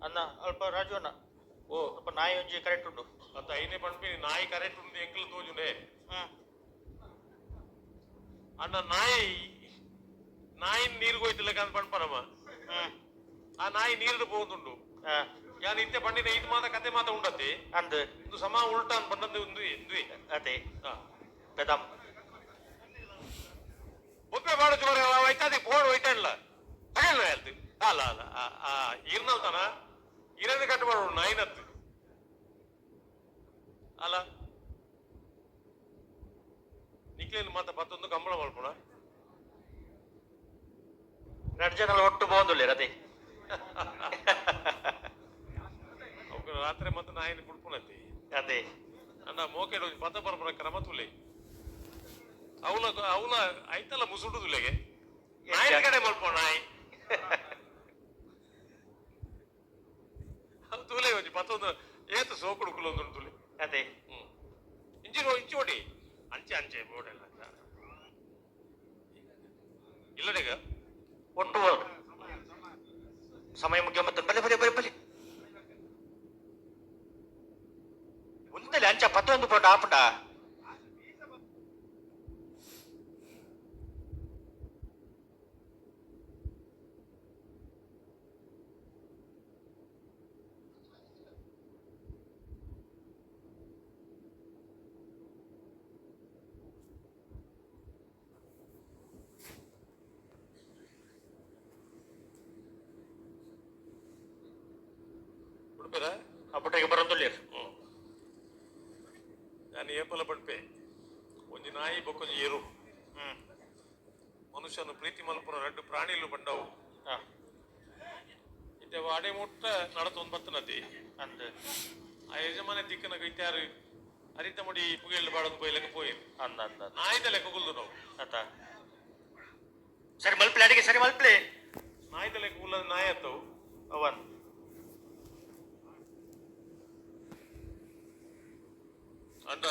ಅಣ್ಣ ಅಲ್ಪ ರಾಜು ಅಣ್ಣ. ಓ. ಅಲ್ಪ ನಾಯಿ ಒಂಜಿ ಕರೆಕ್ಟ್ ಉಂಡು. ಅತ್ತ ಐನೆ ಪಣ್ಪಿನಿ ನಾಯಿ ಕರೆಕ್ಟ್ ಉಂಡು ಎಂಕಲ್ ತೋಜುನೆ. ಹ್ಮ್. ಅಣ್ಣ ನಾಯಿ ನಾಯಿನ್ ನೀರು ಹೋಯ್ತಿಲ್ಲ ಅಂತ ಪಣ್ಪನಮ್ಮ. ಹ್ಮ್. ಆ ನಾಯಿ ನೀರು ಪೋಂದುಂಡು. ಆ. ಯಾನ್ ಇತ್ತೆ ಪಂಡಿನ ಇದು ಮಾತ ಕತೆ ಮಾತ ಉಂಡತ್ತೆ. ಅಂದ್. ಒಂದು ಸಮ ಉಲ್ಟಾ ಅಂತ ಪಂಡಂದು ಒಂದು ಇಂದುವೆ. ಅದೇ. ಹಾ. ಬೆದಾಮ್. ಬೊಬ್ಬೆ ಬಾಡು ಜೋರ ಹೋಯ್ತಾದೆ ಫೋನ್ ಹೋಯ್ತಾಡ್ಲ ತಗಲ್ಲ ಹೇಳ್ತು ಅಲ್ಲ ಅಲ್ಲ ಆ ಇರ್ನಲ್ತಾನ ಇರನ್ನು ಕಟ್ಟಬಾರ್ದು ನಾಯಿನತ್ತು ಅಲ್ಲ ನಿಕ್ಲೇನು ಮಾತ ಪತ್ತೊಂದು ಕಂಬಳ ಮಲ್ಪುಣ. ರಡ್ ಜನಲ ಒಟ್ಟು ಬೋಂದುಲ್ಲೇರ್ ಅದೇ. ಅವ್ಕ ರಾತ್ರಿ ಮತ್ತೆ ನಾಯಿನ ಕುಡ್ಪುನತ್ತಿ. ಅದೇ. ಅಣ್ಣ ಮೋಕೆಡ್ ಒಂಜಿ ಪದ ಪರಪುರ ಕ್ರಮ ತುಲೆ ಅವಲ ಅವಲ ಐತಲ್ಲ ಮುಸುಡು ತುಲೆಗೆ ನಾಯಿನ ಕಡೆ ಮಲ್ಪ ನಾಯಿ ಅವು ತೂಲೆ ಒಂಜಿ ಪತ್ತೊಂದು ಏತು ಸೋಕುಡು ಕುಲೊಂದು ತುಲೆ. ಅದೇ. ಹ್ಮ್ ಇಂಚಿ ಇಂಚಿ ಓಡಿ ಅಂಚೆ ಅಂಚೆ ಬೋಡೆಲ್ಲ ಇಲ್ಲಡೆಗ. ಒಟ್ಟು ಬೋರ್ಡ್ ಸಮಯ ಮುಗಿಯೋ ಮತ್ತೆ ಬಲೆ ಬಲೆ ಬಲೆ ಬಲೆ ಉಂತಲೆ ಅಂಚ ಪತ್ತೊಂದು ಪೋಟ ಆಪುಂಡ. ಉಡುಪಿರ. ಅಪುಟಗೆ ಬರೋದುಲ್ಲೇರ್. ಹ್ಮ್ ನಾನು ಏಪಲ ಪಂಪೆ ಒಂಜಿ ನಾಯಿ ಬೊಕ್ಕೊಂಜಿ ಎರು. ಹ್ಮ್. ಮನುಷ್ಯನು ಪ್ರೀತಿ ಮಲ್ಪುನ ರಡ್ಡು ಪ್ರಾಣಿಲು ಪಂಡವು. ಹಾ. ಇತ್ತೆ ವಾಡೆ ಮುಟ್ಟ ನಡತೊಂದು ಬತ್ತನತಿ. ಅಂದ್. ಆ ಯಜಮಾನ ದಿಕ್ಕನ ಇತ್ಯಾರು ಅರಿತ ಮುಡಿ ಪುಗೆಲ್ ಬಾಡೊಂದು ಪೋಯಿ ಪೋಯಿ. ಅಂದ್ ಅಂದ್ ಅಂದ್. ನಾಯಿದ ಲೆಕ್ಕ ಕುಲ್ದು ನಾವು. ಅತ್ತ ಸರಿ ಮಲ್ಪ್ಲೆ ಅಡಿಗೆ ಸರಿ ಮಲ್ಪ್ಲೆ. ನಾಯಿದ ಲೆಕ್ಕ ಕುಲ್ಲದ ನಾಯಿ ಅತ್ತವು. ಅವನ್. ಅಂಡ